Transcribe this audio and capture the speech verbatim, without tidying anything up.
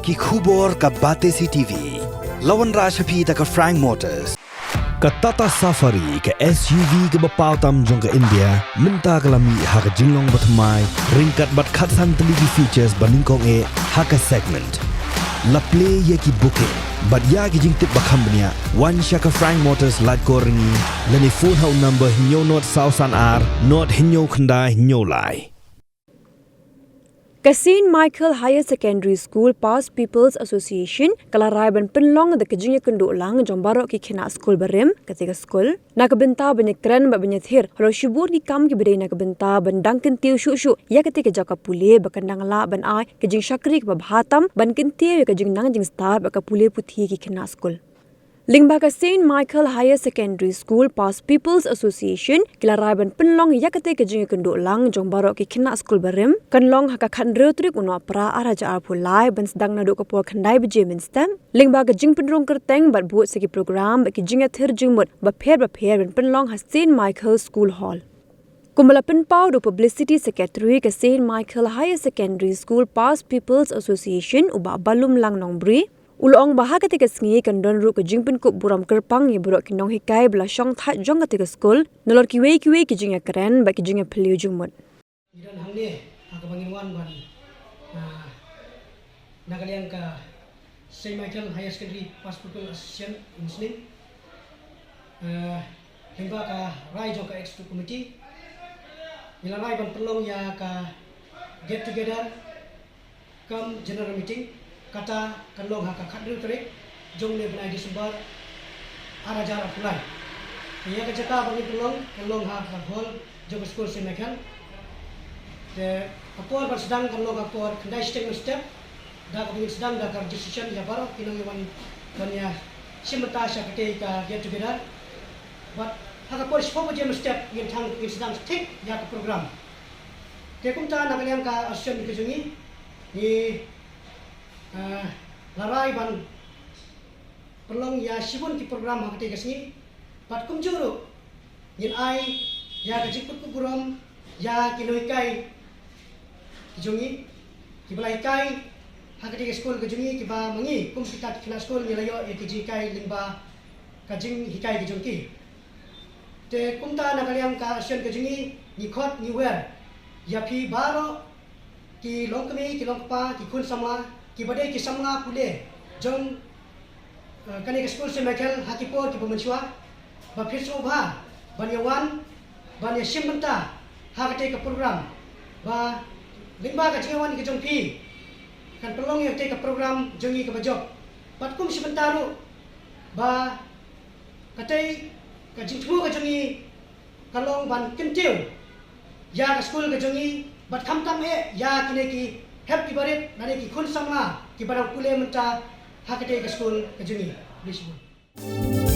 Ki khubor ka Batesi T V. La wanrah sha phi da ka Frank Motors. Ka Tata Safari, ka S U V kaba paw tam jong ka India, mynta ka la mih ha ka jinglong bathymmai, ryngkat bad khatsan tylli ki features ba nyngkong eh ha ka segment. La plie ïa ki booking bad ïa ki jingtip ba kham bniah, wan sha ka Frank Motors Laitkor Ryngi, lane phone ha u number hynñiew nod saw san ar nod hynñiew khyndai hynñiew lai. Ka Saint Michael Higher Secondary School Past Pupils Association ka la rai ban pynlong da ka jingïakynduh lang jong baroh ki khynnah skul barim katei ka skul, na ka bynta ban ïakren bad ban ïathir halor shibun ki kam kiba dei na ka bynta ban dang kyntiew shuh shuh ïa katei ka jaka pule ba kan dang lah ban ai ka jingshakri kaba bha tam, ban kyntiew ïa ka jingnang jingstad bad ka pule puthi ki khynnah skul. Lyngba ka Saint Michael Higher Secondary School Past Pupils Association ki la rai ban pynlong ïa katei ka jingïakynduh lang jong baroh ki khynnah skul barim, kan long ha ka khathynriew tarik u Nohprah ar hajar arphew lai, ban sdang naduh ka por khyndai baje mynstep, lyngba ka jingpynrung kyrteng bad bud sa ki program bad ki jingïathir jingmut bapher bapher ban pynlong ha Saint Michael School Hall. Kumba la pynpaw da u Publicity Secretary ka Saint Michael Higher Secondary School Past Pupils Association, u Bah Balumlang Nongbri, u la ong ba ha katei ka sngi kan don ruh ka jingpynkup burom kyrpang ïa baroh ki nonghikai ba la shongthait jong katei ka skul nalor kiwei kiwei ki jingïakren bad ki jingïaphylliew jingmut. Ngi don hangne ha kaba ngin wan ban, ah, na ka liang ka Saint Michael Higher Secondary Past Pupil Association in Sning. Eh, lyngba ka rai jong ka Executive Committee, ngi la rai ban pynlong ïa ka get together cum general meeting, kata kan long ha ka khathynriew tarik jong une u bnai December ar hajar arphew lai. Te ïa ka jaka ba ngin pynlong kan long ha ka hall jong ka skul Saint Michael. Te ka por ban sdang kan long ha ka por khyndai shiteng mynstep, da kaba ngin sdang da ka registration ïa baroh ki nongïawan ban ïa shim bynta sha katei ka get together. Bad ha ka por shiphew baje mynstep ngin thang, ngin sdang thik ïa ka program. Te kumta na ka liang ka association ka jong ngi, ngi, eh, la rai ban pynlong ïa shibun ki program ha katei ka sngi. Bad kumjuh ruh ngin ai ïa ka jingpynkup burom ïa ki nonghikai ki jong ngi kiba la hikai ha katei ka skul ka jong ngi, kiba ma ngi kum kita ki khynnah skul ngi la ïoh ïa ki jinghikai lyngba ka jinghikai ka jong ki. Te kumta na ka liang ka association ka jong ngi, ngi khot ngi wer ïa phi baroh ki longkmie, ki longkpa, ki khun samla kiba dei ki samla pule jong, eh, kane ka skul Saint Michael ha ki por kiba mynshuwa, ba phin sngewbha ban ïa wan ban ïa shim bynta ha katei ka program, ba lyngba ka jingwan ka jong phi kan pynlong ïa katei ka program jong ngi kaba jop. Bad kum shi bynta ruh ba katei ka jingthmu ka jong ngi ka long ban kyntiew ïa ka skul ka jong ngi, bad khamtam eh ïa kine ki hep ki barit lane ki khun samla kiba dang pule mynta ha katei ka skul ka jong ngi. Khublei shibun.